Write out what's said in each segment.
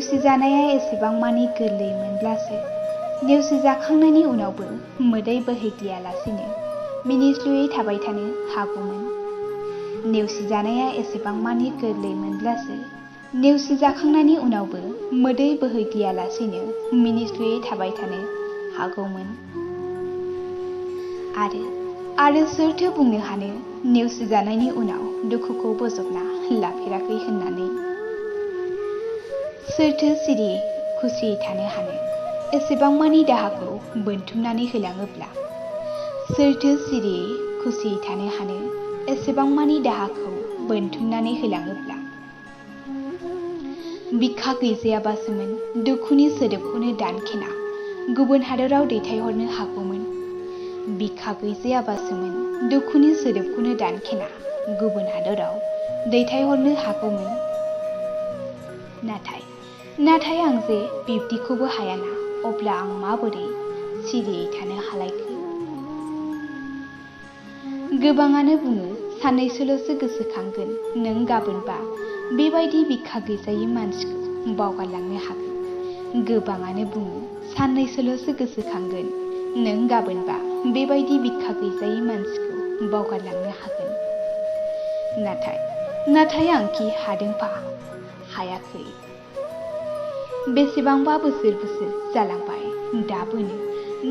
नेवसिजानाया एसेबां मानि गोरलैमोनब्लासो नेवसिजाखांनायनि उनावबो मोदै बोहैग्लियालासेनो मिनिस्लुयै थाबाय थानो हागौमोन। नेवसिजानाया एसेबां मानि गोरलैमोनब्लासो नेवसिजाखांनायनि उनावबो मोदै बोहैग्लियालासेनो मिनिस्लुयै थाबाय थानो हागौमोन। आरो सोरथो बुंनो हानो नेवसिजानायनि उनाव दुखुखौ बोजबना लाफेराखै होननानै? सोरथो सिरियै खुसियै थानो हानो एसेबां मानि दाहाखौ बोनथुमनानै होलाङोब्ला? सोरथो सिरियै खुसियै थानो हानो एसेबां मानि दाहाखौ बोनथुमनानै होलाङोब्ला? बिखा गैजायाबासोमोन दुखुनि सोदोबखौनो दानखेना गुबुन हादराव दैथायहरनो हागौमोन। बिखा गैजायाबासोमोन दुखुनि सोदोबखौनो दानखेना गुबुन हादराव दैथायहरनो हागौमोन। नाथाय आं जे बिब्दिखौबो हायाना, अब्ला आं माबोरै सिरियै थानो हालायखो? गोबाङानो बुङो साननैसोल'सो गोसोखांगोन नों गाबोनबा बेबायदि बिखा गैजायै मानसिखौ बावगारलांनो हागोन। गोबाङानो बुङो साननैसोल'सो गोसोखांगोन नों गाबोनबा बेबायदि बिखा गैजायै मानसिखौ बावगारलांनो हागोन। नाथाय आंखि हादोंफा हायाखै। बेसेबांबा बोसोर जालांबाय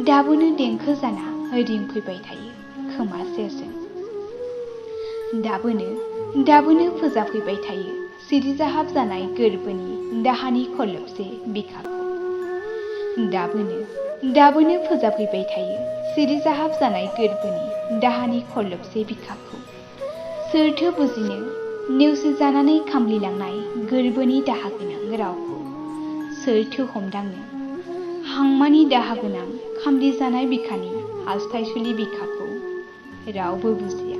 दाबोनो देंखो जाना रिंफैबाय थायो खोमा सेरजों। दाबोनो फोजाफैबाय थायो सिरिजाहाब जानाय गोरबोनि दाहानि खरलबसे बिखाखौ। दाबोनो फोजाफैबाय थायो सिरिजाहाब जानाय गोरबोनि दाहानि खरलबसे बिखाखौ। सोरथो बुजिनो नेवसिजानानै खामग्लिलांनाय गोरबोनि दाहा गोनां रावखौ? सोरथो हमदांनो हांमानि दाहा गोनां खामग्लिजानाय बिखानि हास्थायसुलि बिखाखौ? रावबो बुजिया।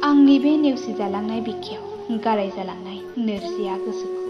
आंनि बे नेवसिजालांनाय बिखायाव गाराय जालांनाय नोरजिया गोसोखौ।